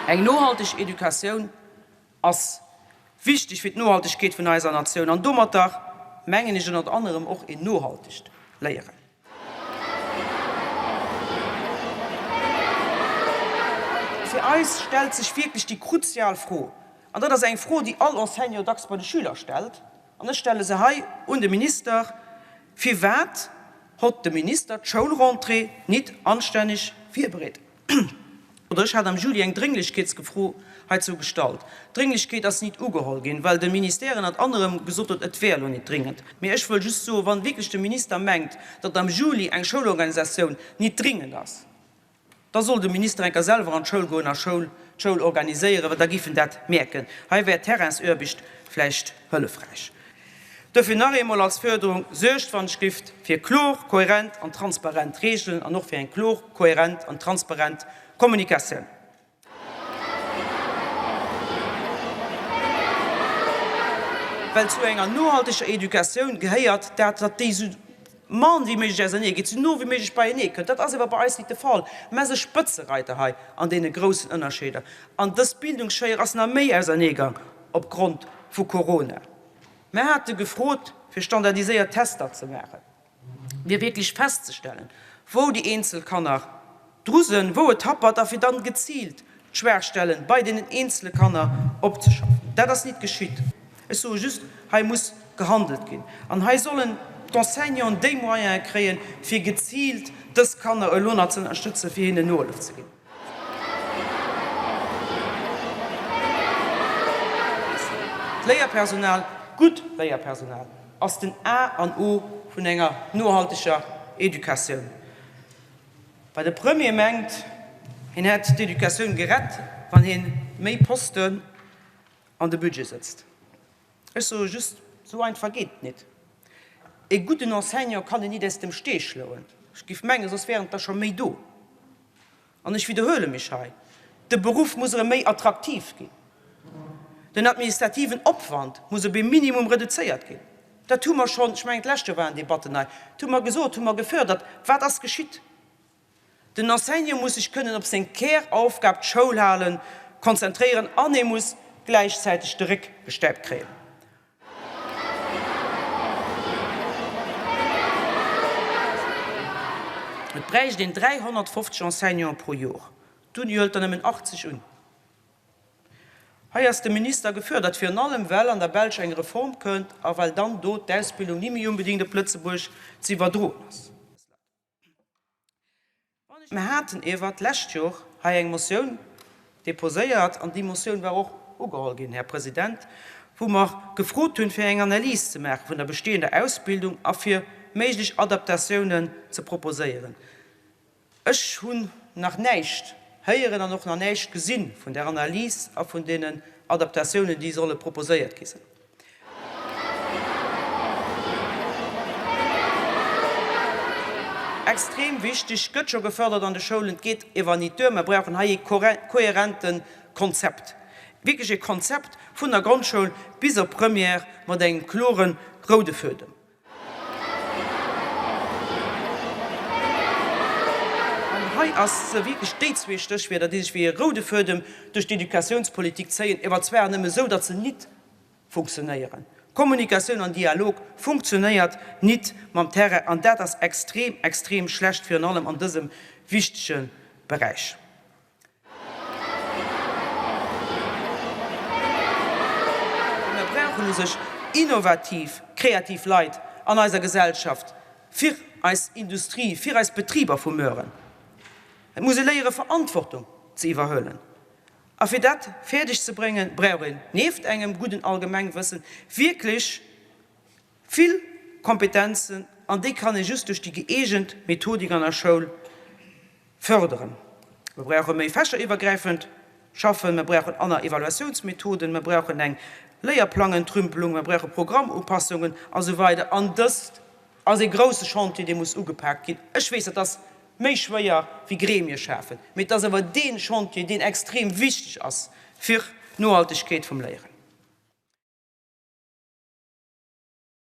Eng nohalteg Educatioun ass wichteg fir d'Nohaltegkeet vun eiser Natioun an domatter mengen ech ënnert anerem och een nohaltegt Léieren. Fir eis stellt sech wierklech déi kruzial Fro, an dat ass eng Fro, déi all Enseignant dacks bei de Schüler stellt, an ech stelle se hei un de Minister, Firwat hott de Minister d'Schoulrentrée nit anstänneg virbereet? Oder ech hat am Juli eng Drénglechkeetsgefro heizou gestallt. D'Drénglechkeet ass nit ugeholl ginn, well de Ministère ënnert anerem gesot huet, et wär elo nit dringend. Mee ech wëll just soen, wann wierklech de Minister mengt, datt am Juli eng Schoulorganisatioun nit dringend ass, da soll de Minister enker selwer an d'Schoul goen a Schoul d'Schoul organiséieren, well da giff en dat mierken. Hei wär Terrainsaarbecht vläicht hëllefräich. Dofir nach eemol als Fuerderung, Suergt wann ech gift fir klor, kohärent an transparent Regeln an och fir eng klor, kohärent an transparent Kommunikatioun. Well zu enger nohalteger Educatioun gehéiert dat, datt déi esou mann wéi méiglech ausernee geet, esou no wéi méiglech beienee kënnt. Dat ass awer bei eis nit de Fall. Mä se Spëtzereiter hei an deene groussen Ënnerscheeder. An dës Bildungsschéier ass nach méi auserneegang opgrond vu Corona. Mer hate gefrot, fir standardiséiert Tester ze maachen, fir wierklech festzestellen, wou déi eenzel Kanner dru sënn, wou et happert, a fir dann geziilt d'Schwaachstellen bei deenen eenzele Kanner opzeschaffen. Dat ass nit geschitt. Ech soe just, hei muss gehandelt ginn an hei sollen d'Enseignanten déi Moyene kréien, fir geziilt dës Kanner elo nach ze ënnerstëtzen, fir hinnen Nohëllef ze ginn. D'Léierpersonal, gutt Léierpersonal, ass den A an O vun enger nohalteger Educatioun. Well de Premier mengt, hien hätt d'Educatioun gerett, wann hien méi Posten an de Budget sëtzt. Ech soe just, esou einfach geet et nit. E gudden Enseignant kann een nit aus dem Stee schloen. Ech giff mengen, soss wären et der scho méi do. An ech widderhuele mech hei, De Beruff muss erëm méi attraktiv ginn. Den administrativen Opwand muss op ee Minimum reduzéiert ginn. Dat hu mer schonn, ech mengen d'lescht Joer waren Debatten hei, dat hu mer gesot, hu mer gefördert. Wat ass geschitt? Den Enseignant muss sech kënnen op seng Käraufgab, d'Schoul halen, konzentréieren an e muss gläichzäiteg de Réck gestäipt kréien. Et bräicht een 350 Enseignanten pro Jor, d'Uni hëlt der nëmmen 80 un. Hei ass de Minister gefuerdert, virun allem well an der Belsch eng Reform kënnt a well dann do d'Ausbildung ni méi unbedéngt op Lëtzebuerg ze iwwerdroen ass. Mer haten iewer d'lescht Jor hei eng Motioun déposéiert, an déi Motioun war och ugeholl ginn, Här President, wou mer gefrot hunn, fir eng Analys ze maache vun der bestehender Ausbildung a fir méiglech Adaptatiounen ze proposéieren. Ech hunn nach näischt héieren an och nach näischt gesi vun där Analys a vun deenen Adaptatiounen, déi solle proposéiert gi sinn. Extrem wichteg, gëtt scho gefördert an de Schoulen, et geet ewer nit duer. Mer brauchen hei ee kohärente Konzept, wierklech ee Konzept vun der Grondschoul bis op Première mat engem klore roude Fuedem. An hei ass se wierklech, déi zwee Stéchwierder, déi sech wéi ee roude Fuedem duerch d'Educatiounspolitik zéien, ewer zwar nëmme esou, datt se nit Funktionéieren. Kommunikatioun an Dialog funktionéiert nit mam Terrain an dat ass extrem, extrem schlecht, virun allem an dësem wichtege Beräich. Mir brauchen u sech innovativ, kreativ Leit an eiser Gesellschaft fir eis Industrie, fir eis Betriber vu mueren. Et muss ee léiere Verantwortung ze iwwerhuelen. A fir dat fäerdeg ze bréngen, brauch een nieft engem gudden Allgemengwëssen wierklech vill Kompetenzen, an déi kann ee just duerch déi gëeegent Methodik an der Schoul fërderen. Mer brauche méi fächeriwwergräifend Schaffen, mer brauchen aner Evaluatiounsmethoden, mer brauchen eng Léierplangentrümpelung, mer brauche Programmupassungen a sou weider. An dëst ass ee grousse Chantier, dee muss ugepaakt ginn. Ech weess, dat ass méi schwéier wéi Gremie schafen, mee et ass awer dee Chantier, deen extrem wichteg ass fir d'Nohaltegkeet vum Léieren.